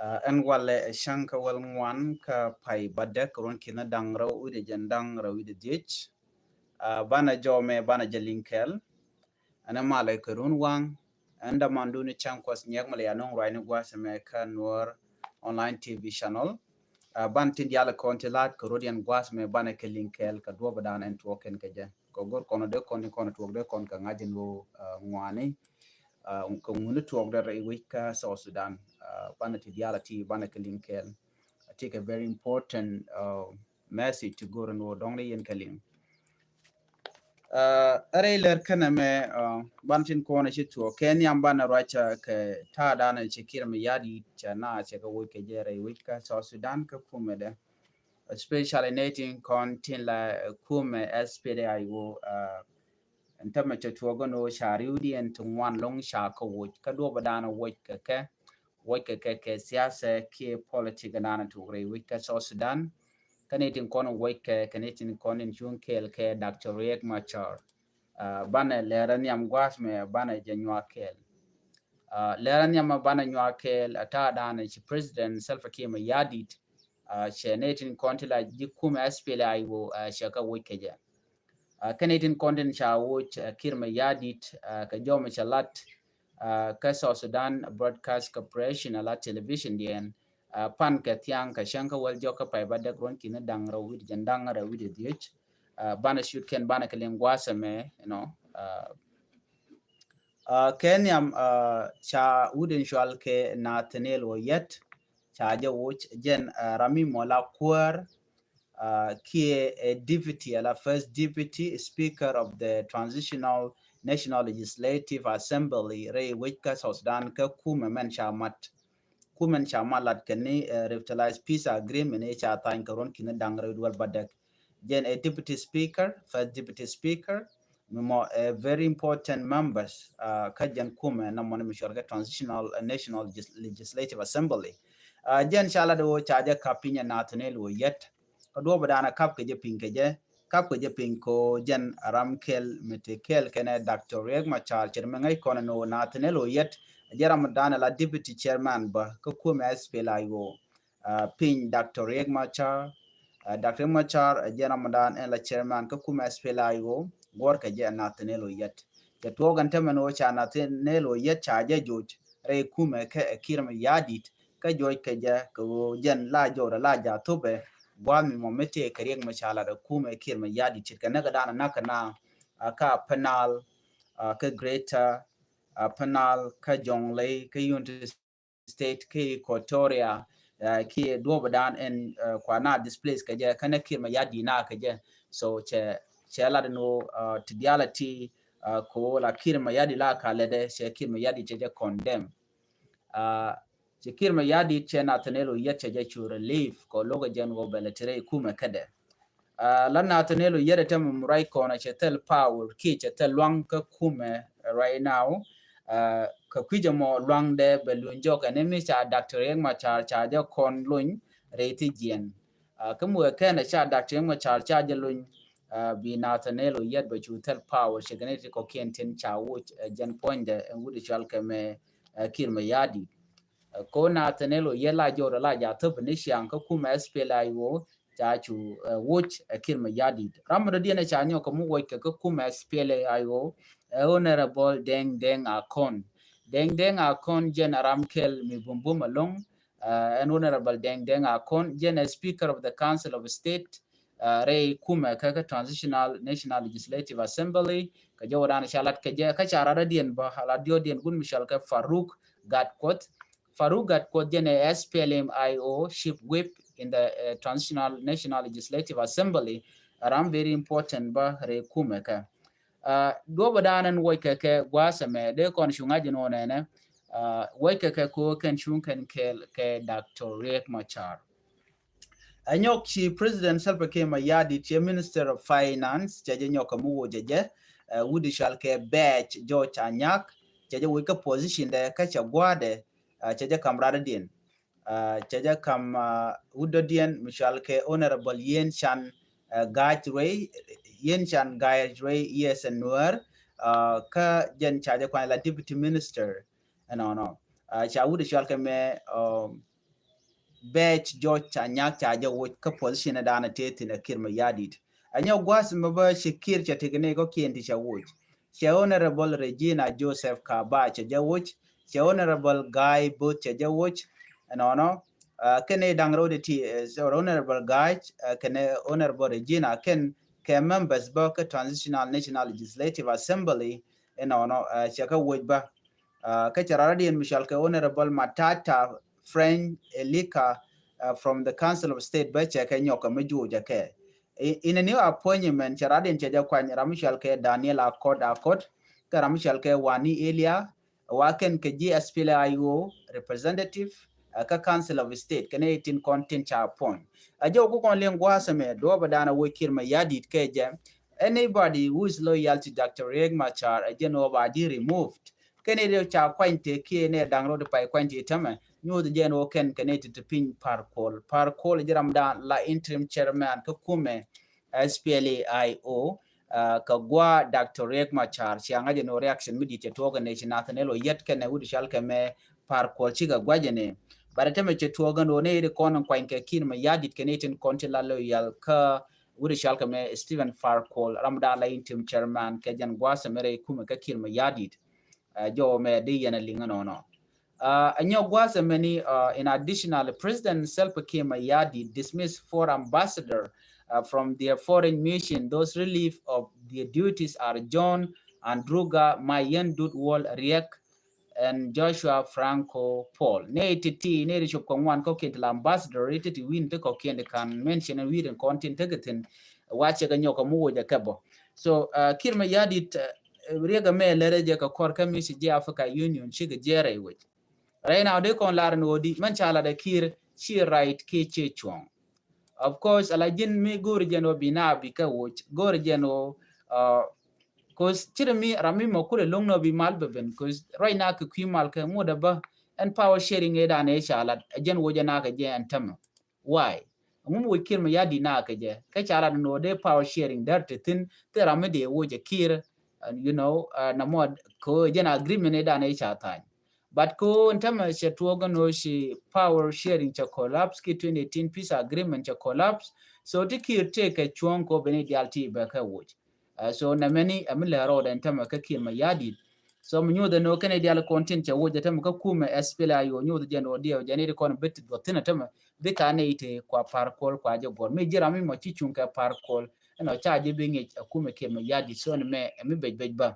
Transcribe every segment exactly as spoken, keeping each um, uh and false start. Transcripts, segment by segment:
Ɛn walɛ ɛ cäŋ kä wäl ŋuan kä pay bädäk ruɔ̱n ki̱n da̱ŋ rɛw wi̱cdɛ jiɛn da̱ŋ rɛw wi̱cdɛ dhiec. Banɛ jɔmɛ banɛ jɛ liŋ kɛɛl. Ɛn ɛ malɛ kɛ run waŋ. Ɛn dämandun cäŋ kuɔth nyɛk mɛ lɛ ya nuŋ ruacni gua̱a̱th mɛ kä Nuɔr online T V channel. Banɛ tin diaal kɔn ti la̱t kɛ run yɛn gua̱a̱th mɛ banɛ kɛ liŋ kɛɛl kɛ duɔ̱ɔ̱p dan ɛn tuɔɔk kɛn kɛ jɛ. Kɛ go̱r kɔn dee kɔn ni kɔn tuɔɔk dee kɔn kɛ ŋa̱c in woo ŋuani. Kɛ ŋuni tuɔɔk dee rɛy wec kä South Sudan. Banɛ ti diaal a ti banɛ kɛ liŋ kɛɛl. A ti kɛ very important message ti go̱r in woo dɔŋ ni yɛn kɛ liŋ. Ɛ rɛy lɛr kɛnɛ mɛ banɛ tin kɔn ci tuɔɔk kɛ nhiam banɛ ruac kɛ ta̱a̱ danɛ ci Kiir Mayardit cɛ na cɛ kɛ woc kɛ jɛ rɛy wec kä South Sudan kä kumɛ dɛ. Especially nɛy tin kɔn tin la kumɛ S P L A I O. Ɛn tämɛ cɛ tuɔɔk gɔn ɣöö ca riwdiɛn ti ŋuan loŋ ca kɛ woc kä duɔpɛ danɛ woc kɛ kɛ woc kɛ kɛ kɛ siasa kiɛ politik danɛ tuɔɔk rɛy wec kä South Sudan. Kä ni tin kɔn woc kɛ kɛ ni tin kɔn in cuŋ kɛɛl kɛ Doctor Riek Machar. Banɛ lɛrɛ nhiam gua̱a̱th mɛ banɛ jɛ nyuak kɛɛl. Lɛrɛ nhiam mɛ banɛ nyuak kɛɛl a ta̱a̱ danɛ ci President Salva Kiir Mayardit. Cɛ ni tin kɔn ti la ji̱ kumɛ S P L A I O cɛ kɛ woc kɛ jɛ. Kɛ ni tin kɔn tin ca woc Kiir Mayardit kɛ jɔmɛ cɛ lat kä South Sudan Broadcast Corporation a la television diɛn. Pan kɛ thiaŋ kɛ cäŋ kä wäl jɔk kä pay bädäk ruɔ̱n ki̱n da̱ŋ rɛw wi̱cdɛ jiɛn da̱ŋ rɛw wi̱cdɛ dhiec. Banɛ cut kɛn banɛ kɛ liŋ gua̱a̱th mɛ you know. Kɛ nhiam ca wut in cual kɛ Nathaniel Oyet ca jɛ woc jɛn ram mi mɔ la kuäär. Kiɛ ɛ deputy a la first deputy speaker of the Transitional National Legislative Assembly rɛy wec kä South Sudan kä kumɛ mɛn ca mat. Kumɛn ca mat lat kɛ ni revitalized peace agreement i̱ ca thany kɛ ruɔ̱n ki̱n da̱ŋ rɛw duel bädäk. Jɛn ɛ deputy speaker, first deputy speaker, mi mɔ ɛ very important members kä jɛn kumɛ na mɔni mi cual kɛ Transitional National Legislative Assembly. Jɛn ca lat ɣöö ca jɛ kap piny ɛ Nathaniel Oyet. Kä duɔpɛ danɛ kap kɛ jɛ piny kɛ jɛ kap kɛ jɛ piny ko jɛn ram kɛl mi te kɛl kɛnɛ Doctor Riek Machar cɛ mi ŋäc kɔn ni ɣöö Nathaniel Oyet. Jɛ ram danɛ la deputy chairman bä kä kumɛ S P L A I O. Piny Doctor Riek Machar. Doctor Riek Machar jɛ ram dan ɛn la chairman kä kumɛ S P L A I O. Guɔr kɛ jɛ Nathaniel Oyet. Cɛ tuɔɔk ɛn tämɛ ni ɣöö ca Nathaniel Oyet ca jɛ joc rɛy kumɛ kɛ Kiir Mayardit. Kä joc kɛ jɛ kɛ ɣöö jɛn la jɔwdɛ la ja thopɛ gua̱a̱th mi mɔ mi tëë kɛ Riek Machar la rɛ kumɛ Kiir Mayardit ce̱tkɛ näk kɛ danɛ näk kɛ na kä Upper Nile, kä Greater Upper Nile, kä Jonglei, kä Unity State, kä Equatoria, kiɛ duɔpɛ dan ɛn kua na displace kɛ jɛ kä nɛ Kiir Mayardit na kɛ jɛ. So cɛ cɛ lat ni ɣöö ti diaal a ti ko la Kiir Mayardit la ka lɛ dɛ cɛ Kiir Mayardit cɛ jɛ condemn. Cɛ Kiir Mayardit cɛ Nathaniel Oyet cɛ jɛ cu relief kɔ lo̱kɛ jɛn ɣöö bɛ lɛ ti rɛy kumɛ kädɛ. La Nathaniel Oyet ɛ tämɛ mi ruac kɔn cɛ thil power kiɛ cɛ thil luaŋ kä kumɛ right now. Kɛ kui̱c ɛmɔ luaŋdɛ bɛ luny jɔk ɛn mi ca Doctor Riek Machar ca jɛ kɔn luny rɛy thi jiɛn. Kä mi wee kɛn ɛ ca Doctor Riek Machar ca jɛ luny. Bi Nathaniel Oyet bɛ cu thil power cɛ kɛn ti kɔkiɛn tin ca woc jɛn puɔ̱nydɛ ɛn wut cual kɛ mɛ Kiir Mayardit. Ko Nathaniel Oyet la jɔwdɛ la ja thop ni ciaŋ kä kumɛ S P L A I O ca cu woc Kiir Mayardit. Ram mi dɔ̱diɛn ca nyɔk kɛ mi woc kɛ kä kumɛ S P L A I O ɛ Honorable Deng Deng Akon. Deng Deng Akon jɛn a ram kɛl mi bumbum alɔŋ. Ɛn Honorable Deng Deng Akon jɛn a Speaker of the Council of State rɛy kumɛ kä kä Transitional National Legislative Assembly. Kɛ jɔwdɛ dan ca lat kɛ jɛ kä ca rat dɔ̱diɛn bä a lat diɔ̱diɛn gun mi cɔal kɛ Faruk Gatkuoth. Faruk Gatkuoth jɛn ɛ S P L M I O Chief Whip in the Transitional National Legislative Assembly. Ram very important bä rɛy kumɛ kɛ. Duɔpɛ dan ɛn woc kɛ kɛ gua̱a̱th ɛmɛ dee kɔn cu ŋa̱c ɛn ɣöö nɛnɛ woc kɛ kɛ ko kɛn cuŋ kɛn kɛl kɛ Doctor Riek Machar. Ɛ nyɔk ci President Salva Kiir Mayardit cɛ Minister of Finance cɛ jɛ nyɔk kɛ mi woc ɛ jɛ wut cual kɛ Bɛɛc George Anyak. Cɛ jɛ woc kä position dɛ kä cɛ gua̱a̱dɛ cɛ jɛ kam rat dɔ̱diɛn. Cɛ jɛ kam wut dɔ̱diɛn mi cual kɛ Honorable Yen Can Gac Rey, Yen Can Gac Rey, yes, ɛ Nuäär. Kä jɛn ca jɛ kuany la Deputy Minister ɛnɔnɔ. Ca wut cual kɛ mɛ Bɛc George ca nyak ca jɛ woc kä position dan a tëë thin a Kiir Mayardit. A nyɛ gua̱th mi bä ci Kiir ca tekɛ ni kɔ kiɛn ti ca woc. Cɛ Honorable Regina Joseph Kaba ca jɛ woc. Cɛ Honorable Guy Booth ca jɛ woc. Ɛnɔnɔ, kɛn i̱ da̱ŋ rɛw ti, Honorable Guy kɛn Honorable Regina kɛn kɛ members bä kä Transitional National Legislative Assembly. Ɛnɔnɔ, cɛ kä woc bä. Kä cɛ rara diɛn mi cɔal kɛ Honorable Matata French Elika from the Council of State bä cɛ kɛ nyɔk kɛ mi juuc kɛ. In a new appointment cɛ rara diɛn cɛ jɛ kuany ram mi cɔal kɛ Daniel Akot Akot kɛ ram mi cɔal kɛ Wani Elia, wa kɛn kɛ ji̱ S P L A I O representative kä Council of State kɛn itin kɔn tin ca appoint. A jɛ wä ku kɔn liŋ gua̱a̱th ɛmɛ duɔ̱ɔ̱p ɛ da̱a̱n a woc Kiir Mayardit kɛ jɛ. Anybody who is loyal to Doctor Riek Machar ɛ jɛn wä ba ji̱ removed. Kɛn i̱ ca kuany tëë kiɛ nɛ da̱ŋ rot pay kuany tëë tämɛ nyuuth jɛn wä kɛn kɛn i̱ ti ti piny Par Kuol. Par Kuol ji̱ ram da̱a̱n la interim chairman kä kumɛ S P L A I O. Kä gua̱a̱ Doctor Riek Machar cia ŋa̱c ɛn ɣöö reaction mi di̱t cɛ tuɔɔk ɛn ɛ ci Nathaniel Oyet kɛnɛ wut cɔal kɛ mɛ Par Kuol cikɛ gua̱c ɛn ɛ. But ɛ tämɛ cɛ tuɔɔk ɛn ɣöö ni ri kɔn kuany kɛ Kiir Mayardit kɛn itin kɔn ti la loyal kä wut cɔal kɛ mɛ Stephen Par Kuol ram da̱a̱n la interim chairman kɛ jɛn gua̱a̱ sɛ mɛ rɛy kumɛ kä Kiir Mayardit. Jɔw mɛ di yɛn a liŋ ɛnɔnɔ. A nyɔk gua̱a̱th ɛmɛni, in additional, President Salva Kiir Mayardit dismissed four ambassador from their foreign mission. Those relieved of their duties are John Andruga, Mayen Dut Wol Riek, and Joshua Franco Paul. Nɛ iti ti nɛ iti cop kɛ ŋuan kɔkiɛn ti la ambassador iti ti win ti kɔkiɛn ti kan mention wi̱i̱ tin kɔn tin tekɛ thin. Wacɛ kɛ nyɔk kɛ mi wocɛ kɛ bɔ. So Kiir Mayardit, Riek ɛmɛ lɛrɛ jɛ kɛ kɔr kä mi ci jɛ Africa Union cikɛ jɛ rɛy wec. Right now dee kɔn lar ni ɣöö di mɛn ca lat ɛ Kiir ci right kiɛ ci cuɔ̱ŋ. Of course ala ji̱n mi go̱o̱ri jɛn ɣöö bi na bi kä woc go̱o̱ri jɛn ɣöö, cause ci ri mi ram mi mɔ kulɛ lo̱ŋ ni ɣöö bi mal bɛ ben, cause right now kɛ kui̱ mal kɛ ŋut ɛ bä ɛn power sharing ëë dan ëë ca lat ɛ jɛn woc ɛ na kɛ jɛ ɛn tämɛ. Why? Ŋum woc Kiir Mayardit na kɛ jɛ kɛ ca lat ni ɣöö dee power sharing dɛr ti thin thil ram mi dee woc ɛ Kiir. You know, na mɔ kɛ ɣöö jɛn agreement ëë dan ëë ca tha̱a̱ny. But ko ɛn tämɛ cɛ tuɔɔk ɛn ɣöö ci power sharing cɛ collapse ki twenty eighteen peace agreement cɛ collapse. So ti Kiir tëë kɛ cuɔ̱ŋ ko beni dial ti bɛ kɛ woc. So nɛ mɛni ɛmi lɛ rɔɔd ɛn tämɛ kä Kiir Mayardit. So mi nyuuth ɛn ɣöö kɛn i̱ dial kɔn tin cɛ woc ɛ tämɛ kä kumɛ S P L A I O nyuuth jɛn ɣöö diɛw jɛn i̱ ti kɔn bit duɔth thin ɛ tämɛ bi ka nɛ i̱ ti kua Par Kuol kua jɛ guɔ̱r mi ji̱ ram mi mɔ ci cuŋ kɛ Par Kuol. Ɛn ɣöö ca ji̱ bi ŋic ɛ kumɛ Kiir Mayardit so ni mɛ ɛmi bec bec bä.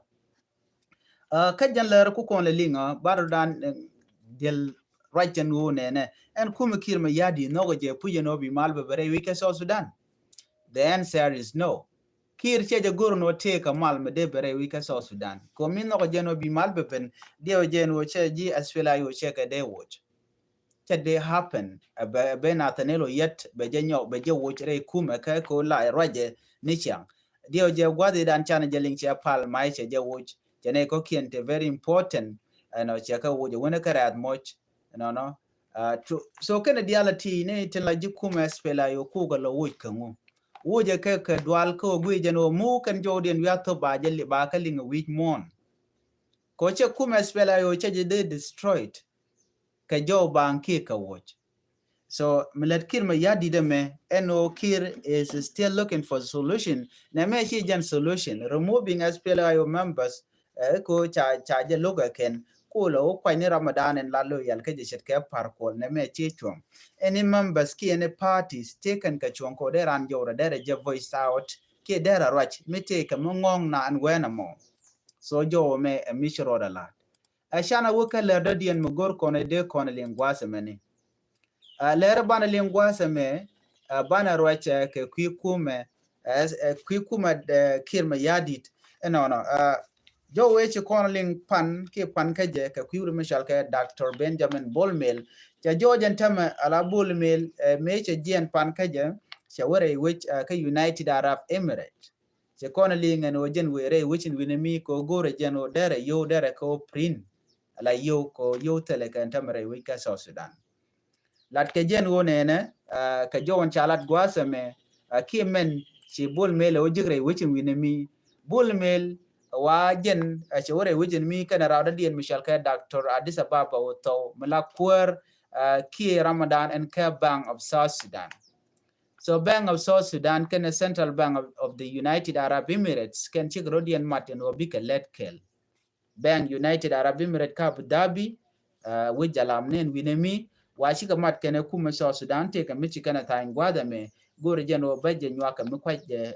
Kä jɛn lɛr ku kɔn lɛ liŋ ɔ bar dan diɛl ruac jɛn ɣöö nɛnɛ ɛn kumɛ Kiir Mayardit nhɔkɛ jɛ puc ɛn ɣöö bi mal bɛ bɛ rɛy wi̱c kä South Sudan. The answer is no. Kiir cɛ jɛ go̱r ɛn ɣöö tëë kɛ mal mɛ dee bɛ rɛy wi̱c kä South Sudan kɛ ɣöö mi nhɔkɛ jɛ ɛn ɣöö bi mal bɛ ben diɛw jɛ ɛn ɣöö cɛ ji̱ S P L A I O cɛ kɛ dee woc. Cɛ dee happen ɛ bɛ Nathaniel Oyet bɛ jɛ nyɔk bɛ jɛ woc rɛy kumɛ kɛ ko la ruacɛ ni ciaŋ. Diɛw jɛ gua̱dhi dan canɛ jɛ liŋ cɛ pal may cɛ jɛ woc cɛ nɛ kɔkiɛn te very important. Ɛnɔ cɛ kɛ woc ɛ wunɛ kɛ rɛth moc. Ɛnɔnɔ. So kɛnɛ dialɛ ti ni tin la ji̱ kumɛ S P L A I O kukɛ lɔ woc kɛ ŋu. Woc ɛ kɛ kɛ dual kä wä guic jɛn wä mu kɛn jɔwdiɛn wiath thop ba jɛ ba kɛ liŋ ɛ wi̱c muɔ̱ɔ̱n. Kɛ wä cɛ kumɛ S P L A I O cɛ jɛ dee destroyed. Kɛ jɔw baŋ kiɛ kɛ woc. So mi lät Kiir Mayardit ɛmɛ ɛn ɣöö Kiir is still looking for solution. Nɛ mɛ ci jɛn solution removing S P L A I O members. Ɛ ko ca ca jɛ lo̱k ɛ kɛn ko lɛ wä kuany ni Ramadan ɛn la loyal kä jɛ ce̱tkɛ Par Kuol nɛ mɛ ci cuɔ̱ŋ. Any members kiɛ any parties tëë kɛn kɛ cuɔ̱ŋ ko dee ran jɔwrɛ dee rɛ jɛ voice out kiɛ dee rɛ ruac mi tëë kɛ mi ŋɔ̱ŋ na ɛn wɛn ɛmɔ. So jɔwä mɛ ɛ mi ci rɔɔdɛ la̱t. Ɛ canɛ wä kä lɛr dɔ̱diɛn mi go̱r kɔn ɛ dee kɔn ɛ liŋ gua̱a̱th ɛmɛni. Ɛ lɛr banɛ liŋ gua̱a̱th ɛmɛ ɛ banɛ ruacɛ kɛ kui̱ kumɛ ɛ kui̱ kumɛ ɛ Kiir Mayardit. Ɛnɔnɔ ɛ jɔwä ci kɔn liŋ pan kiɛ pan kä jɛ kɛ kui̱ wut mi cɔal kɛ Doctor Benjamin Bol Mel. Cɛ jɔɔc ɛn tämɛ ala Bol Mel ɛ mëë cɛ jiɛn pan kä jɛ cɛ wä rɛy wec ɛ kä United Arab Emirates. Cɛ kɔn liŋ ɛn ɣöö jɛn wëë rɛy wecin wi̱nɛ mi kɛ ɣöö go̱rɛ jɛn ɣöö derɛ yio̱w derɛ kɛ ɣöö print. Ala yio̱w kɛ ɣöö yio̱w thilɛ kɛ ɛn tämɛ rɛy wec kä South Sudan. Lat kɛ jɛn ɣöö nɛnɛ kɛ jɔwän ca lat gua̱a̱th ɛmɛ kiɛ mɛn ci Bol Mel ɛ ɣöö ji̱k rɛy wecin wi̱nɛ mi. Bol Mel wa jɛn cɛ wä rɛy wecin mi kɛnɛ raw dädiɛn mi cɔal kɛ Doctor Addis Ababa wä thɔw mi la kuäär kiɛ Ramadan ɛn kɛ Bank of South Sudan. So Bank of South Sudan kɛnɛ Central Bank of, of the United Arab Emirates kɛn cikɛ rɔ̱diɛn mat ɛn ɣöö bikɛ lät kɛl. Bank United Arab Emirates kä Abu Dhabi, wec jalam nɛn wi̱nɛ mi, wa cikɛ mat kɛnɛ kumɛ South Sudan tëëkɛ mi ci kɛnɛ tha̱a̱ny gua̱a̱th ɛmɛ, go̱o̱rɛ jɛn ɣöö bä jɛ nyuakɛ mi kuac jɛ,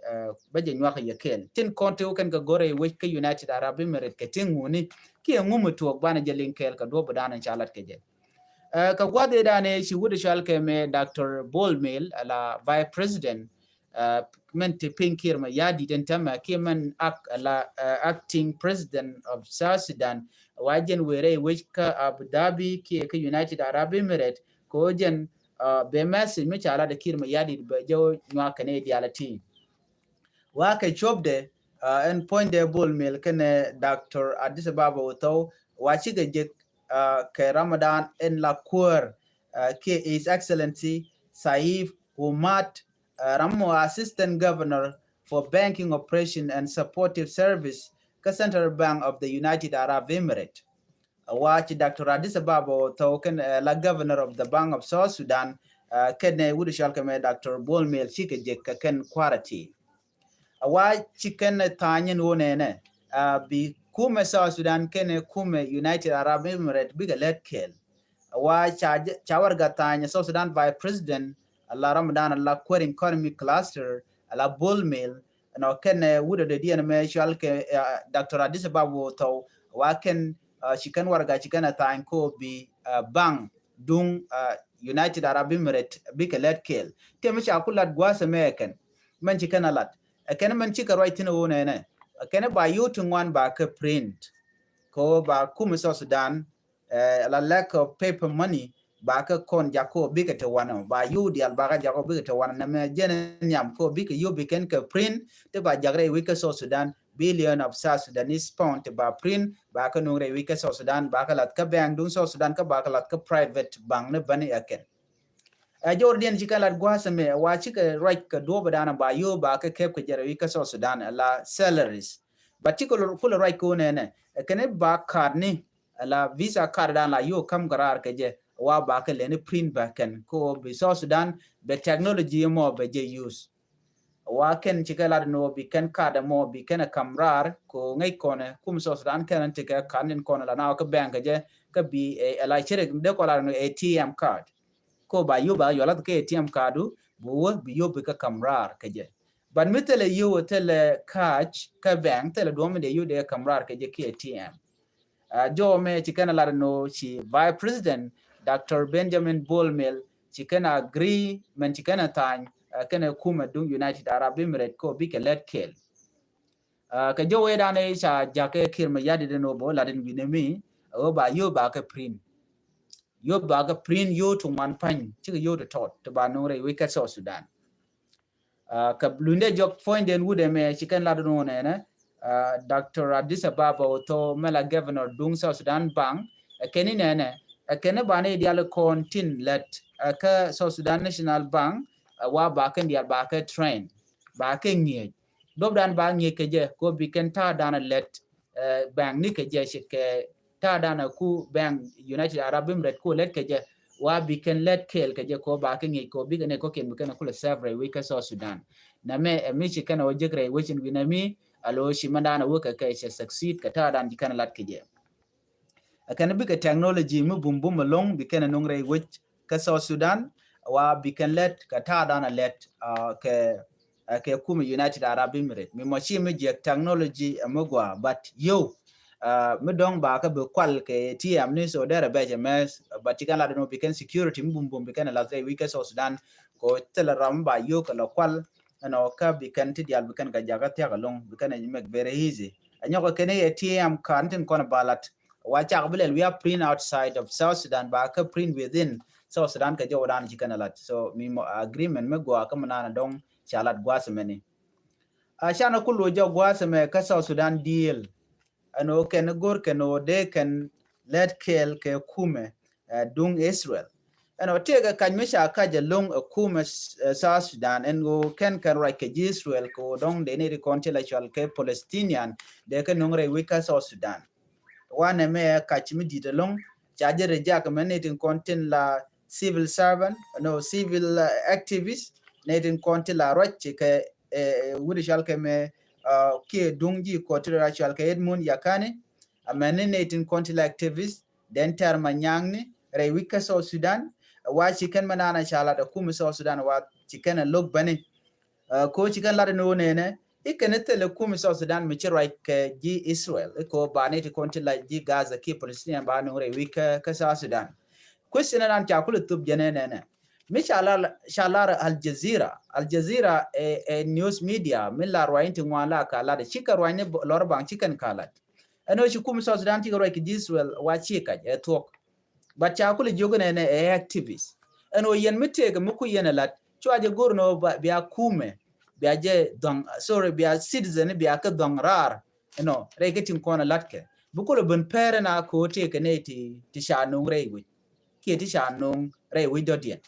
bä jɛ nyuakɛ yɛ kɛɛl. Tin kɔn tëë wä kɛn kɛ go̱o̱rɛ wec kä United Arab Emirates kɛ tin ŋuni, kiɛ ŋu mi tuɔɔk banɛ jɛ liŋ kɛɛl kɛ duɔ̱ɔ̱p dan in ca lat kɛ jɛ. Kɛ gua̱a̱th ëë dan ëë ci wut cual kɛ mɛ Doctor Bol Mel, ala Vice President, mɛn ti piny Kiir Mayardit ɛn tɛmɛ kiɛ mɛn ak, ala acting president of South Sudan, wa jɛn wëë rɛy wec kä Abu Dhabi kiɛ kä United Arab Emirates, kɛ ɣöö jɛn bɛ message mi ca lat ɛ Kiir Mayardit bɛ jɛ nyuak kɛnɛ diaal ɛ ti. Wa kɛ cuɔpdɛ, ɛn puɔ̱nydɛ Bol Mel kɛnɛ Doctor Addis Ababa wä thɔw, wa cikɛ jek kɛ Ramadan ɛn la kuäär kiɛ His Excellency Saif Humad, ram mɔ Assistant Governor for Banking Operation and Supportive Service kä Central Bank of the United Arab Emirates. Wa ci Doctor Addis Ababa wä thɔw kɛn la Governor of the Bank of South Sudan, kɛnɛ wut cual kɛ mɛ Doctor Bol Mel cikɛ jek kɛ kɛn kua̱r ɛ ti. Awa ci kɛn tha̱a̱ny ɛn ɣöö nɛnɛ, bi kumɛ South Sudan kɛnɛ kumɛ United Arab Emirates bikɛ lät kɛɛl. Awa ca, ca warɛga tha̱a̱ny South Sudan Vice President, ala Ramadan ala Kuäär Economy Cluster, ala Bol Mel, ɛnɔ kɛnɛ wut ɛ dɔ̱diɛn mɛ cual kɛ Doctor Addis Ababa wä thɔw, wa kɛn ci kɛn warɛga ci kɛn ɛ tha̱a̱ny kɛ ɣöö bi bank duŋ United Arab Emirates bikɛ lät kɛɛl. Tëë mi ca ku lat gua̱a̱th ɛmɛ ɛ kɛn, mɛn ci kɛn ɛ lat. Ɛ kɛn mɛn cikɛ ruac thi̱n ɛ ɣöö nɛnɛ, ɛ kɛn ba yio̱w ti ŋuan ba kɛ print. Kɛ ɣöö ba kumɛ South Sudan, la lack of paper money, ba kɛ kɔn jak kɛ ɣöö bikɛ te wanɛ, ba yio̱w diaal ba kɛ jak kɛ ɣöö bikɛ te wanɛ, nɛmɛ jɛn nhiam kɛ ɣöö bikɛ yio̱w bi kɛn kɛ print, ti ba jak rɛy wec kä South Sudan, billion of South Sudanese pound ti ba print, ba kɛ nuŋ rɛy wec kä South Sudan, ba kɛ lath kä bank duŋ South Sudan, kä ba kɛ lath kä private bank ni bäni ɛ kɛn. Ɛ jɔwdɛ diɛn ci kɛn lat gua̱a̱th ɛmɛ, wa cikɛ ruac kɛ duɔ̱ɔ̱p dan ba yio̱w ba kɛ kɛp kɛ jɛ rɛy wec kä South Sudan, ala salaries. But cikɛ kulɛ ruac kɛ ɣöö nɛnɛ, ɛ kɛn ba card ni, ala visa card dan la yio̱w ka̱m kɛ raar kɛ jɛ, wa ba kɛ lɛni print ba kɛn, kɛ ɣöö bi South Sudan bɛ technology mɔ bɛ jɛ use. Wa kɛn cikɛ lat ni ɣöö bi kɛn card mɔ bi kɛn ɛ ka̱m raar, kɛ ɣöö ŋäc kɔnɛ kumɛ South Sudan kɛn ti kɛ card ni kɔnɛ la na wä kä bank kɛ jɛ, kä bi, ala cirɛ dee kɔ lat ni A T M card. Kɛ ɣöö ba yio̱w ba kɛ yual lath kɛ A T M card du, bi wä bi yio̱w bi kɛ ka̱m raar kɛ jɛ. But mi thilɛ yio̱w, thilɛ cash kä bank, thilɛ duɔ̱ɔ̱p mi dee yio̱w dee ka̱m raar kɛ jɛ kiɛ A T M. Jɔw mɛ ci kɛn ɛ lat ni ɣöö ci Vice President Doctor Benjamin Bol Mel ci kɛn agreement ci kɛn ɛ tha̱a̱ny kɛnɛ kumɛ duŋ United Arab Emirates kɛ ɣöö bikɛ lät kɛɛl. Kɛ jɔw ëë dan ëë ca jak kɛ Kiir Mayardit ɛn ɣöö bɛ wä lat ɛn wi̱nɛ mi, ɛ ɣöö ba yio̱w ba kɛ print. Yio̱w ba kɛ print yio̱w ti ŋuan pa̱ny, cikɛ yio̱w ti tɔt ti ba nuŋ rɛy wec kä South Sudan. Kɛ luny dee jɔk puɔ̱nydɛ ɛn wut ɛmɛ ci kɛn lat ni ɣöö nɛnɛ, Doctor Addis Ababa wä thɔw mɛ la Governor duŋ South Sudan Bank, ɛ kɛn ni nɛnɛ, ɛ kɛn ni banɛ diaal kɔn tin lät kä South Sudan National Bank, wa ba kɛn diaal ba kɛ train, ba kɛ ŋi̱eec. Duɔ̱ɔ̱p dan ba ŋi̱eec kɛ jɛ kɛ ɣöö bi kɛn ta̱a̱ dan lät bank ni kɛ jɛ, ci kɛ ta̱a̱ dan ku bank United Arab Emirates ku lät kɛ jɛ, wa bi kɛn lät kɛɛl kɛ jɛ kɛ ɣöö ba kɛ ŋi̱eec kɛ ɣöö bikɛ nɛ kɔ̱kiɛn bi kɛn kulɛ serve rɛy wec kä South Sudan. Nɛmɛ ɛ mi ci kɛn ɛ wä jek rɛy wec in wi̱nɛ mi, a lo̱ ci mɛn dan ɛ wä kɛ kɛ cɛ succeed kɛ ta̱a̱ dan ci kɛn ɛ lat kɛ jɛ. Ɛ kɛn bikɛ technology mi bum bum ɛlɔ̱ŋ bi kɛn ɛ nuŋ rɛy wec kä South Sudan, wa bi kɛn lät kɛ ta̱a̱ dan ɛ lät kɛ kɛ kumɛ United Arab Emirates. Mi mɔ ci mi jiɛk technology ɛ mi gɔaa, but yio̱w mi dɔ̱ŋ ba kɛ bi kual kɛ A T M ni, so derɛ bɛc ɛmɛ, but ci kɛn lat ni ɣöö bi kɛn security mi bum bum bi kɛn ɛ lath rɛy wec kä South Sudan. Kɛ ɣöö thilɛ ram mi ba yio̱w kɛ lɔ kual ɛnɔ kä bi kɛn ti diaal bi kɛn kɛ jakä thia̱k ɛlɔ̱ŋ, bi kɛn ɛ make very easy. Ɛ nyɔk ɛ kɛn A T M card tin kɔn ba lat, wa cak bi lɛl wi̱i̱ a print outside of South Sudan, ba kɛ print within South Sudan kɛ jɔw dan ci kɛn ɛ lat. So mi mɔ agreement mi gɔaa kä mi naan ɛ dɔ̱ŋ ca lat gua̱a̱th ɛmɛni. A canɛ ku lo̱c jɔk gua̱a̱th ɛmɛ kä South Sudan deal. Ɛn ɣöö kɛn go̱r kɛn ɣöö dee kɛn lät kɛɛl kɛ kumɛ duŋ Israel. Ɛn ɣöö tëëkɛ kac mi ca kac ɛlɔ̱ŋ ɛ kumɛ South Sudan, ɛn ɣöö kɛn kɛn ruac kɛ ji̱ Israel kɛ ɣöö dɔ̱ŋ dee ni ri kɔn ti la cual kɛ Palestinian dee kɛ nuŋ rɛy wec kä South Sudan. Wanɛ mɛ kac mi di̱t ɛlɔ̱ŋ ca jɛ reject mɛ ni tin kɔn tin la civil servant, no, civil, uh, activist, nɛy tin kɔn ti la ruac ci kɛ, eh, wut cɔal kɛ mɛ, uh, kiɛ duŋ ji̱ kɔt ti ruac cɔal kɛ Edmund Yakani, amɛni nɛy tin kɔn ti la activist, den tɛr ma nyaŋni, rɛy wi̱c kä South Sudan, wa ci kɛn ma nana ca lat ɛ kum South Sudan wa ci kɛn ɛ lo̱k bäni. Uh, ko ci kɛn lat ni wä nɛnɛ, ikɛn thilɛ kum South Sudan mi ci ruac kɛ ji̱ Israel, iko ba ni ti kɔn ti la ji̱ Gaza ki Palestinian ba ni rɛy wi̱c kä, kä South Sudan. Question nan ca kulɛ thup jɛ nɛnɛ. Mi ca lar, ca lar Al Jazeera. Al Jazeera ɛ, ɛ news media, mi la ruac ni ti ŋuan la ka lat, ci kɛ ruac ni lɔr baŋ ci kɛn ka lat. Ɛn ɣöö ci kum South Sudan ci kɛ ruac kɛ ji̱ Israel wa ci kac, ɛ thuɔk. But ca kulɛ jiök nɛnɛ ɛ activist. Ɛn ɣöö yɛn mi tëëkɛ mi ku yɛn ɛ lat, cua jɛ go̱r ni ɣöö bia kumɛ, bia jɛ dhɔŋ, sorry, bia citizen, bia kɛ dhɔŋ raar. Ɛnɔ, rɛy kɛ tin kɔn ɛ latkɛ. Bi kulɛ ben pɛrɛ na kɛ ɣöö tëëkɛ nɛy ti, ti ca no̱o̱ŋ rɛy wi̱c. Kiɛ ti ca no̱o̱ŋ rɛy wi̱c dɔ̱diɛn.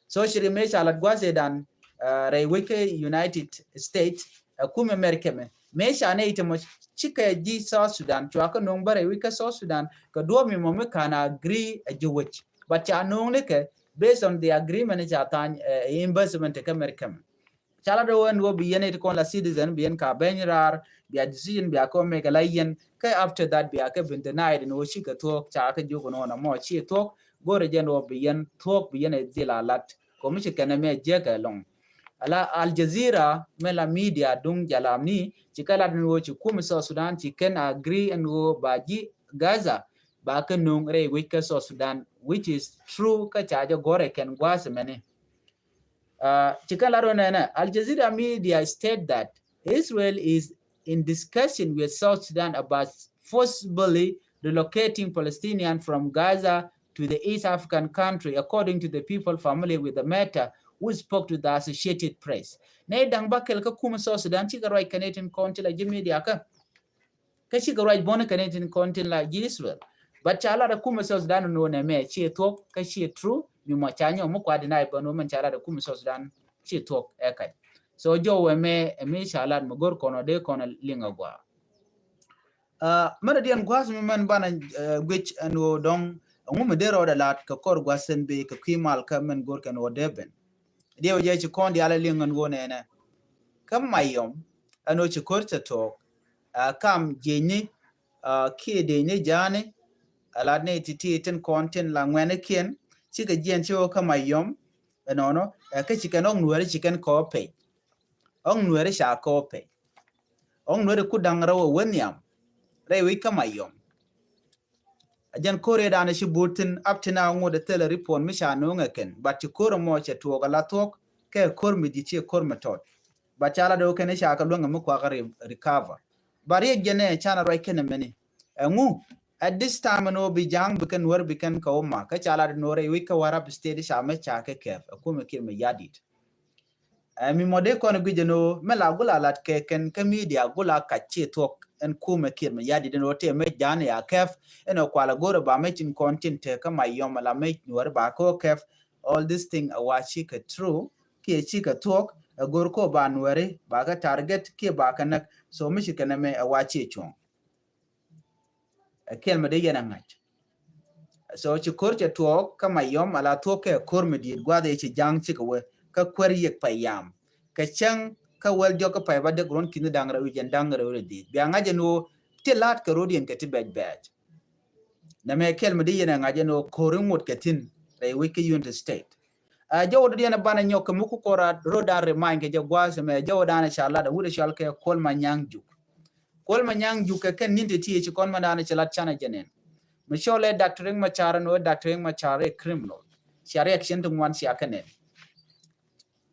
So ci ri mëë ca lat gua̱th ëëdan, uh, rɛy wec kä United States, uh, kum America mɛ. Mëë ca nɛy ti mɔ cikɛ ji̱ South Sudan, cua kä no̱o̱ŋ bä rɛy wec kä South Sudan, kɛ duɔ̱ɔ̱p mi mɔ mi ka̱n agree ɛ ji̱ wec. But ca no̱o̱ŋ ni kɛ, based on the agreement ca tha̱a̱ny, uh, investment kä America mɛ. Ca lat ɣöö ɛn ɣöö bi yɛn nɛy ti kɔn la citizen, bi yɛn ka beny raar, bia decision bia kɛ mek la yɛn, kä after that bia kɛ ben denied ni ɣöö cikɛ thuɔ̱k, ca kɛ jiök ni ɣöö na mɔ ci thuɔ̱k, go̱rɛ jɛn ɣöö bi yɛn thuɔ̱k, bi yɛn ɛ dhil a lat. Kɔ mi ci kɛn ɛ mɛ jiɛk ɛlɔŋ. Ala Al Jazeera mɛ la media duŋ jalam ni, ci kɛ lat ni ɣöö ci kum South Sudan ci kɛn agree ɛn ɣöö ba ji̱ Gaza ba kɛ no̱o̱ŋ rɛy wec kä South Sudan, which is true, kä ca jɛ gɔ̱rɛ kɛn gua̱a̱th mɛni. Uh, ci kɛn lat ɣöö nɛnɛ, Al Jazeera media state that Israel is in discussion with South Sudan about forcibly relocating Palestinian from Gaza to the East African country, according to the people familiar with the matter who spoke to the Associated Press. Nɛy da̱ŋ bäkɛl kä kum South Sudan cikɛ ruac kɛ nɛy tin kɔn ti la ji̱ media kä. Kä cikɛ ruac bɔni kɛ nɛy tin kɔn tin la ji̱ Israel. But ca lat ɛ kum South Sudan ni wä nɛ mɛ ci thuɔ̱k, kä ci true, mi mɔ ca nyɔk mi kua deny bä ni wä mɛn ca lat ɛ kum South Sudan ci thuɔ̱k ɛ kac. So jɔw ɛ mɛ, ɛ mi ca lat mi go̱r kɔn ɔ dee kɔn ɛ liŋ ɛ gua. Uh, mɛn ɛ diɛn gua̱a̱th mi mɛn banɛ, uh, guic ɛn ɣöö dɔ̱ŋ ɛŋu mi dee rɔɔdɛ lat kɛ kɔr gua̱a̱th sɛn bi kɛ kui̱ mal kä mɛn go̱r kɛn ɣöö dee ben. Diɛw jɛ ci kɔn diaal ɛ liŋ ɛn ɣöö nɛnɛ. Kä Mayɔm ɛn ɣöö ci ko̱r cɛ tuɔɔk, uh, kam jiecni, uh, kiɛ dec ni ja̱a̱ni. Ɛ lat ni ti ti tin kɔn tin la ŋuɛnikiɛn cikɛ jiɛn ci ɣöö kä Mayɔm. Ɛnɔnɔ, uh, kä ci kɛn ɣɔ̱k nuääri ci kɛn kɔɔp pɛc. Ɣɔ̱k nuääri ca kɔɔp pɛc. Ɣɔ̱ŋ nuäri ku da̱ŋ rɛw ɛ wä nhiam rɛy wi̱c kä Mayɔm. A jɛn ko̱r ëëdan ci but thi̱n up to now ŋot ɛ thilɛ report mi ca no̱o̱ŋ ɛ kɛn, but ci ko̱r ɛmɔ cɛ tuɔɔk ala thuɔ̱k kɛ ko̱r mi di̱t ci ko̱r mi tɔt. But ca la do̱ kɛn ca kɛ luäŋ ɛ mi kuakä recover. But riɛk jɛn ɛ canɛ ruac kɛn ɛmɛni. Ɛŋu at this time ɛn ɣöö bi ja̱a̱ŋ bi kɛn nuäri bi kɛn kɛ wä ma kä ca la do̱ nuɔr rɛy wi̱c kä Warrap State ca mɛ ca kɛ kɛp ɛ kumɛ Kiir Mayardit. Ɛ mi mɔ dee kɔn guic ɛn ɣöö mɛ la gula lat kɛ kɛn kä media gula kac ci thuɔ̱k ɛn kumɛ Kiir Mayardit ɛn ɣöö tëë mɛ ja̱a̱n ya kɛp ɛn ɣöö kualɛ go̱rɛ ba mɛ cin kɔn tin te kä Mayɔm la mɛ nuɔ̱ri ba kɛ ɣöö kɛp. All this thing ɛ wa cikɛ true kiɛ cikɛ thuɔ̱k ɛ go̱r kɛ ɣöö ba nuɔ̱ri ba kɛ target kiɛ ba kɛ näk. So mi ci kɛn ɛmɛ ɛ wa ci cuɔ̱ŋ. Ɛ kɛl mi dee yɛn ɛ ŋa̱c. So ci ko̱r cɛ tuɔɔk kä Mayɔm ala thuɔ̱k kɛ ko̱r mi di̱i̱t gua̱th ëë ci ja̱ŋ cikɛ wee kä kuäär yiëk payam. Kɛ cäŋ kä wäl jɔk kä pay ba dek ruɔ̱n ki̱ni da̱ŋ rɛw i̱ jɛn da̱ŋ rɛw rɛ di̱i̱t. Bia ŋa̱c ɛn ɣöö ti la̱t kɛ ro̱diɛn kɛ ti bɛc bɛc. Nɛmɛ kɛl mi dee yɛn ɛ ŋa̱c ɛn ɣöö ko̱r in ŋot kɛ thi̱n rɛy wec kä Unity State. Ɛ jɔwä dɔ̱diɛn ɛ banɛ nyɔk kɛ mi ku kɔr a ro̱dan remind kɛ jɛ gua̱a̱th ɛmɛ jɔwä dan ɛ ca lat ɛ wut ɛ cɔal kɛ Kuɔl Manyaŋ Juk. Kuɔl Manyaŋ Juk kɛ kɛn ni̱n ti ti ci kɔn mɛn dan ci lat canɛ jɛ nɛn. Mi cɔl ɛ Doctor Riek Machar ni wä Doctor Riek Machar ɛ criminal. Cia reaction ti ŋuan cia kɛ nɛn.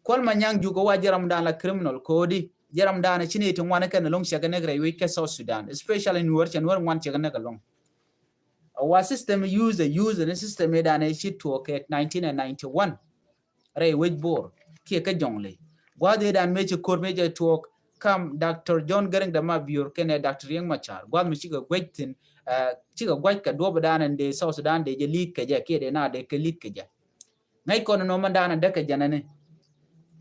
Kuɔl Manyaŋ Juk ɛ wa jɛ ram dan la criminal kodi jɛ ram dan ci ni ti ŋuan kɛn loŋ cɛ kɛ nɛk rɛy wec kɛ South Sudan, especially Nuer, cɛ Nuer ŋuan cɛ kɛ nɛk loŋ. Ɛ wa system use ɛ use ni system ɛ dan ɛ ci tuɔɔk kɛ nineteen ninety-one. Rɛy wec Bor kiɛ kä Jɔŋley. Gua̱th ëëdan mëë ci ko̱r mëë jɛ tuɔɔk kam Doctor John Garang de Mabior kɛnɛ Doctor Riek Machar. Gua̱th mi cikɛ guec thi̱n, ɛ, cikɛ gua̱c kɛ duɔ̱p ëëdan ɛn dee South Sudan dee jɛ lead kɛ jɛ kiɛ dee na dee kɛ lead kɛ jɛ. Ŋäc kɔn ɛn ɣöö mɛn dan ɛ däk kɛ jɛn ɛni.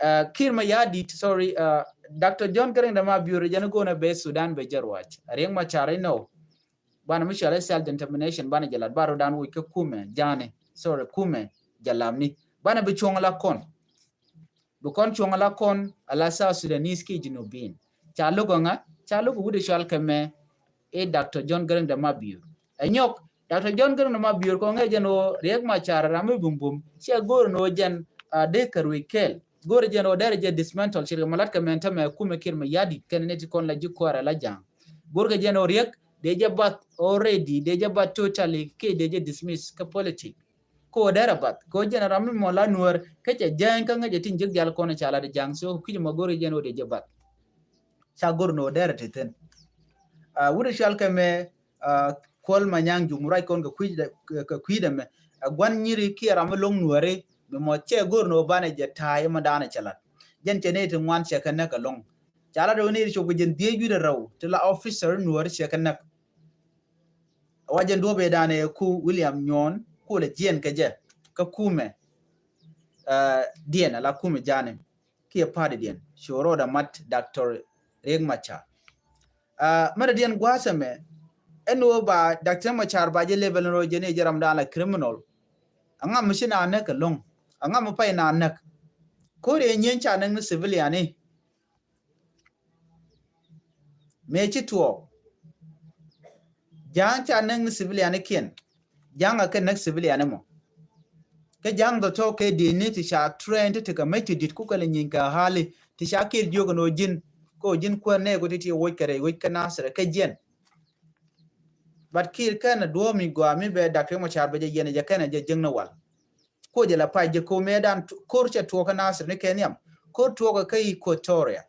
Ɛ, Kiir Mayardit, sorry, ɛ, Doctor John Garang de Mabior jɛn ɛ go̱o̱n ɛ bee Sudan bɛ jɛ ruac. Riek Machar inɔ. Banɛ mi cɔal ɛ self determination banɛ jɛ lat ba ro̱dan wi̱c kä kumɛ ja̱a̱ni, sorry, kumɛ jɛ lamni. Banɛ bi cuɔ̱ŋ la kɔn. Bi kɔn cuɔ̱ŋ la kɔn ala South Sudanese kiɛ Junubin. Ca luk ŋa, ca luk wut i̱ cual kɛ mɛ i̱ Doctor John Garang de Mabior. Ɛ nyɔk, Doctor John Garang de Mabior kɔn ŋɛ jɛn ɣöö Riek Machar ram mi bumbum, ciɛ go̱o̱r ni ɣöö jɛn a dee kɛ ruic kɛɛl. Go̱o̱r jɛn ɣöö derɛ jɛ dismantle cirkɛ mɛ lat kɛ mɛn tämɛ kumɛ Kiir Mayardit kɛn ni ti kɔn la ji̱ kuäärɛ la ja̱a̱ŋ. Go̱o̱r kɛ jɛn ɣöö Riek dee jɛ bath already, dee jɛ bath totally kiɛ dee jɛ dismiss kä politic. Kɛ ɣöö derɛ bath kɛ ɣöö jɛn ram mi mɔ la nuäär kä cɛ jääny kä ŋäcɛ tin ji̱k diaal kɔn ca lat ja̱a̱ŋ, so kui̱c mɔ go̱o̱r jɛn ɣöö dee jɛ bath. Ca go̱o̱r ni ɣöö derɛ ti thi̱n. A wut i̱ cual kɛ mɛ a Kuol Manyang Juuk mi ruac kɔn kɛ kui̱dɛ, kɛ kui̱dɛ mɛ. A gua̱n nyiri kiɛ ram mi lo̱ŋ nuääri mi mɔ cɛ go̱o̱r ni ɣöö banɛ jɛ ta̱a̱ imɔ daanɛ cɛ lat. Jɛn cɛ nɛy ti ŋuan cɛ kɛ näk ɛlɔ̱ŋ. Ca lat ɣöö nɛy ti cop kɛ jɛn dhieec wi̱cdɛ rɛw ti la officer nuääri cɛ kɛ näk. Wa jɛn duɔ̱p ëëdan ëë ku William Nyuɔn ku lɛ jiɛn kɛ jɛ kä kumɛ, ah, diɛn ala kumɛ ja̱a̱ni kiɛ party diɛn cu rɔɔdɛ mat Doctor Riek Machar. Ah, mɛnɛ diɛn gua̱a̱th ɛmɛ ɛn ɣöö ba Doctor Riek Machar ba jɛ level ni rɔ jɛ ni jɛ ramdan la criminal. Aŋa mi ci na näk ɛlɔ̱ŋ, aŋa mi pay na näk. Ko̱ri ɛ nyieny ca näk ni civilian ni. Mëë ci tuɔɔk. Ja̱a̱ŋ ca näk ni civilian kiɛn. Ja̱a̱ŋ a kɛ näk civilian mɔ. Kä ja̱a̱ŋ dhɔ tɔ̱ kɛ di̱t ni ti ca train ti ti kɛ mec ti di̱t kukɛ lɛ nyiny kɛ hali ti ca Kiir jiök ni ɣöö ji̱n. Kɛ ɣöö ji̱n kuäär nɛɛku ti ti woc kɛ rɛy wec kä Nasir kɛ jiɛn. But Kiir kɛn a duɔ̱ɔ̱p mi gɔaa mi bɛ Doctor Riek Machar bɛ jɛ yɛn jɛ kɛn a jɛ jiäkni wal. Ko̱ jɛ la pac jɛ ko̱ mëëdan ko̱r cɛ tuɔɔk kä Nasir ni kɛ nhiam. Ko̱r tuɔɔk kä Equatoria.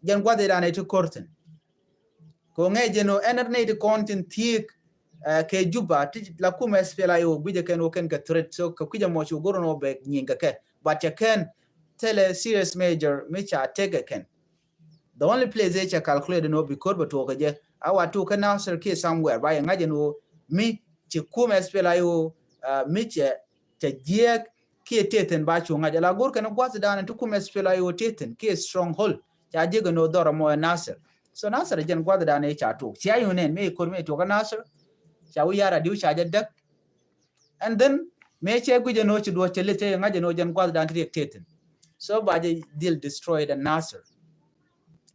Jɛn gua̱th idan iti ko̱r thi̱n. Ko̱ ŋɛ jɛn ɣöö ɛn nɛy ti kɔn tin thiek, eh, kɛ Juba ti la kumɛ S P L A I O guicɛ kɛn ɣöö kɛn kɛ threat. So kɛ kui̱cɛ mɔ cu go̱r ni ɣöö bɛ nyiŋ kɛ kɛ. But cɛ kɛn thilɛ serious measure mi ca tekɛ kɛn. The only place ëë cɛ calculate ni ɣöö bi ko̱r bɛ tuɔɔk kɛ jɛ a wa tuɔɔk kä Nasir kiɛ somewhere ba yɛ ŋa̱c ɛn ɣöö mi ci kumɛ S P L A I O, ah, mi cɛ, cɛ jiɛɛk kiɛ tethin ba cu ŋa̱c. Ala go̱r kɛn gua̱th dan ti kumɛ S P L A I O tethin kiɛ stronghold. Ca jiɛk ɛn ɣöö dhɔr ɛmɔ ɛ Nasir. So Nasir jɛn gua̱th dan ëë ca tuɔɔk. Cia yun ɛn mi ko̱r mi tuɔɔk kä Nasir. Ca wi̱i̱ yar adiu ca jɛ däk. And then mëë cɛ guic ɛn ɣöö ci duɔ̱ɔ̱c cɛ lith cɛ ŋa̱c ɛn ɣöö jɛn gua̱th dan ti riɛk tethin. So ba jɛ dhil destroy the Nasir.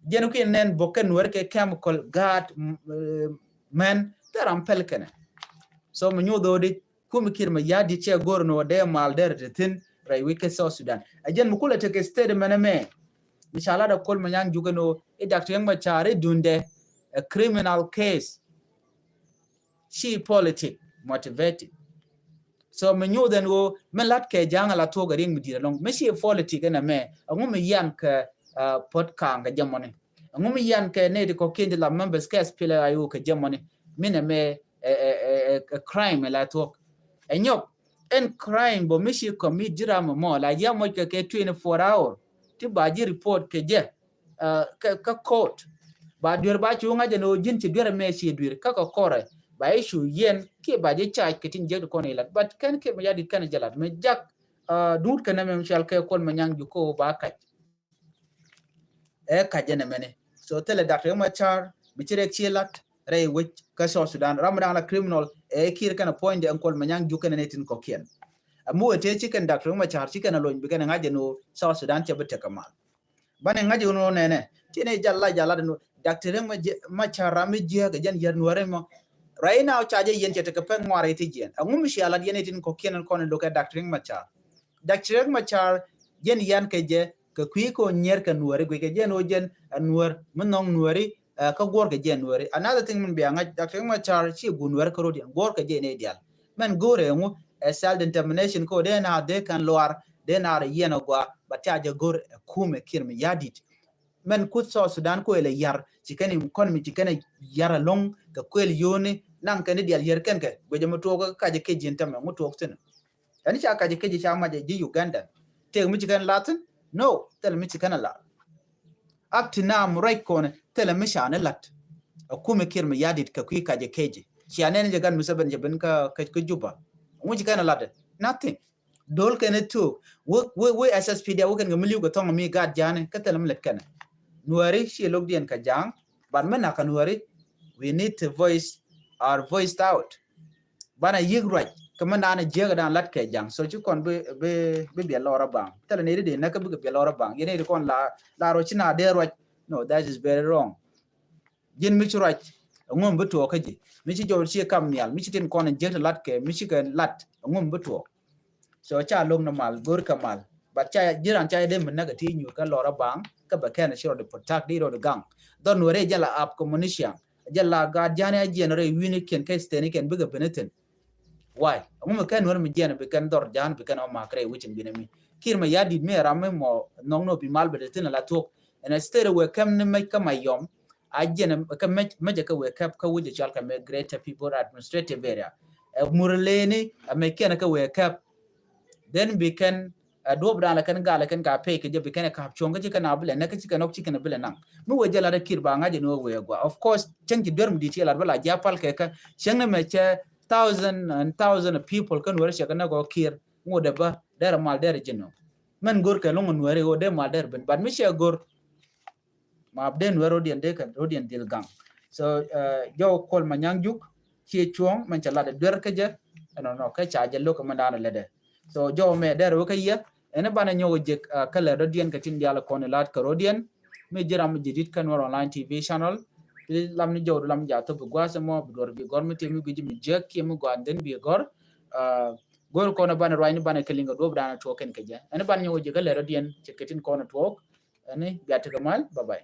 Jɛn kui̱ nɛn bok kɛ nuäär kɛ chemical gaat, mm, eh, mɛn thil ram pɛl kɛnɛ. So mi nyuuth ɣöö di kumɛ Kiir Mayardit cɛ go̱r ni ɣöö dee mal derɛ ti thi̱n rɛy wec kä South Sudan. A jɛn mi kulɛ tekɛ statement ɛmɛ. Mi ca lat a Kuol Manyang Juuk ɛn ɣöö i̱ Doctor Riek Machar i̱ duundɛ a criminal case. Ci politic motivated. So mi nyuuth ɛn ɣöö mi la̱t kɛ ja̱a̱ŋ ala thuɔ̱k ɛ riɛk mi di̱i̱t ɛlɔ̱ŋ. Mi ci politic ɛn ɛmɛ, ɛŋu mi yan kɛ, ah, Puot Kaŋ kɛ jɛ mɔni? Ɛŋu mi yan kɛ nɛy ti kɔ̱kiɛn ti la members kɛ S P L A I O kɛ jɛ mɔni? Min ɛmɛ ɛ, ɛ, ɛ, ɛ, ɛ crime ala thuɔ̱k. Ɛ nyɔk, ɛn crime bä mi ci commit ji̱ ram ɛmɔ la ji̱ a moc kɛ kɛ twenty four hour. Ti ba ji̱ report kɛ jɛ. Ah, kä, kä court. Ba duer ba cu ŋa̱c ɛn ɣöö ji̱n ci duer ɛmɛ ci duer kä kɛ kɔrɛ. Ba i̱ cu yɛn kiɛ ba ji̱ charge kɛ tin jiäk ti kɔn ilat. But kɛn Kiir Mayardit kɛn jɛ lat. Mɛ jak, ah, duut kɛn ɛmɛ mi cual kɛ Kuol Manyang Juuk kä ɣöö ba kac. Ɛ kac ɛn ɛmɛni. So thilɛ Doctor Riek Machar mi ci rɛk ci lat rɛy wec kä South Sudan. Ram mi da̱ŋ la criminal ɛ Kiir kɛn a puɔ̱nydɛ ɛn Kuol Manyang Juuk kɛn ɛ nɛy tin kɔ̱kiɛn. Ɛmu ɛ tëë ci kɛn Doctor Riek Machar ci kɛn a lony bi kɛn ɛ ŋa̱c ɛn ɣöö South Sudan cɛ bi tekɛ mal. Banɛ ŋa̱c ɣän ɣän nɛnɛ ti ni jal la jal la dɛn Doctor Riek Machar ram mi jiääk ɛ jɛn yär nuäärä mɔ. Right now ca jɛ yɛn cɛ tekɛ pɛn ŋuar iti jiɛn. Ɛŋu mi cia lat yɛn itin kɔ̱kiɛn ɛn kɔn in lo̱kɛ Doctor Riek Machar. Doctor Riek Machar jɛn yan kɛ jɛ kɛ kui̱ kɛ ɣän nyier kɛ nuääri guic kɛ jɛn ɣän jɛn ɛ nuäär mi nhɔŋ nuääri, eh, kä guɔ̱r kɛ jɛn nuääri. Another thing min bia ŋa̱c Doctor Riek Machar ci guun nuääri kä rot yɛn guɔ̱r kɛ jɛn idial. Mɛn go̱o̱rɛ ɛŋu ɛ self determination kä ɣän dee naar dee kɛn luaar dee naar yɛn ɛ gɔaa ba tia jɛ go̱o̱r ɛ kumɛ Kiir Mayardit. Mɛn kuth South Sudan kuël ɛ yar ci kɛn economy ci kɛn ɛ yar ɛlɔ̱ŋ kɛ kuël yoni naŋ kɛn idial yär kɛn kɛ guecɛ mi tuɔɔk kä kacɛ kec ji̱n tämɛ ŋu tuɔɔk thi̱n. Ɛn ca kacɛ kec ca macɛ ji̱ Uganda. Tëëk mi ci kɛn lathin? No, thilɛ mi ci kɛn a lat. Up to now mi ruac kɔn thilɛ mi ca ni lat. Ɛ kumɛ Kiir Mayardit kɛ kui̱ kacɛ kec. Cia nɛn jɛ gat Museveni jɛ ben kä, kä, kä Juba. Ŋu ci kɛn a lat? Nothing. Do̱l kɛn ɛ thok wek, wek, wek S S P D F wek kɛn kɛ mi li̱w kɛ thɔŋ mi gaat ja̱a̱ni kä thilɛ mi lɛt kɛnɛ. Nuääri ci lo̱kdiɛn kɛ ja̱a̱ŋ, but mi nak kɛ nuääri, we need to voice our voice out. Banɛ yiëk ruac Kɛ mɛn dan jiäk dan lat kɛ ja̱ŋ. So ci kɔn bi, bi, bi biɛ lɔrä baŋ. Thilɛ ni di di nä kä bikɛ biɛ lɔrä baŋ. Yɛn ni di kɔn la, la rɔ ci na dee ruac. No, that is very wrong. Ji̱n mi ci ruac, ɛŋu mi bi tuɔɔk kä ji̱. Mi ci jɔw ci kam nhial, mi ci tin kɔn jiäk ti lat kɛ, mi ci kɛ lat, ɛŋu mi bi tuɔɔk. So ca lo̱ŋ ni mal, go̱r kɛ mal. But ca jiran ca dee mi näk ti nyuur kä lɔrä baŋ, kä bɛ kɛn ci rɔ di protect di rɔ di gaŋ. Dhɔr Nuɛri jɛ la ap communician. Jɛ la gaat jani a jiɛn rɛ wi̱ni kiɛn kä steni kiɛn bikɛ bini thin. Why? Ɛŋu mi kɛn Nuɛri mi jiɛn bi kɛn dhɔr jan bi kɛn ɔ mak rɛ wi̱cin bini mi. Kiir Mayardit mi ram mi mɔ nhɔk ni bi mal bɛ di thin la thuɔk. And instead wɛ kɛm ni mec kä Mayom. A jiɛn kä mec, mec kä wɛ kɛp kä wi̱c cɔal kɛ mɛ Greater Pibor Administrative Area. Ɛ Murleni a mec kɛn kä wɛ kɛp. Then bi kɛn a duɔp dan la kɛn gal la kɛn ka pay kɛ jɛ bi kɛn a kap cuɔ̱ŋ kä ci kɛn a bi lɛ nɛ kä ci kɛn ɔk ci kɛn a bi lɛ naŋ. Mi wɛ jɛ lat a Kiir ba ŋa̱c ni wɛ gua. Of course cäŋ ci duer mi di ti lat bä la jia pal kɛ kä cäŋ ni mɛ cɛ thousand and thousand of people kä Nuɛri cɛ kɛ nɛ gɔ Kiir ŋot dɛ bä dɛr mal dɛr ji̱n nɔ. Mɛn go̱r kɛ lo̱ŋ Nuɛri wä dee mal dɛr ben, but mi cɛ go̱r ma dee Nuɛri rodiɛn dee kɛ rodiɛn dhil gaŋ. So jɔw Kuɔl Manyaŋ Juk ci cuɔ̱ŋ mɛn cɛ lat duer kä jɛ. Ɛnɔ nɔ kä ca jɛ lo̱k mɛn daanɔ lɛ dɛ. So jɔw mɛ dee rɛ wä kä yɛ ɛn banɛ nyɔk jek kä lɛ rodiɛn kɛ tin dial kɔn lat kɛ rodiɛn. Mi jiram mi jidit kä Nuɛr Online T V channel. Pi lam ni jɔw du lam ja thop bi guas mɔ bi duɔr bi gɔr mi ti mi gui̱ci mi jek kiɛ mi guan den bi gɔr. Go̱r kɔn banɛ ruany ni banɛ kɛ liŋ kɛ duɔp daanɔ tuɔk kɛn kɛ jɛ ɛn banɛ nyɔk jek kä lɛ rodiɛn cɛ kɛ tin kɔn tuɔk. Ɛn bia tekɛ mal. Bye bye.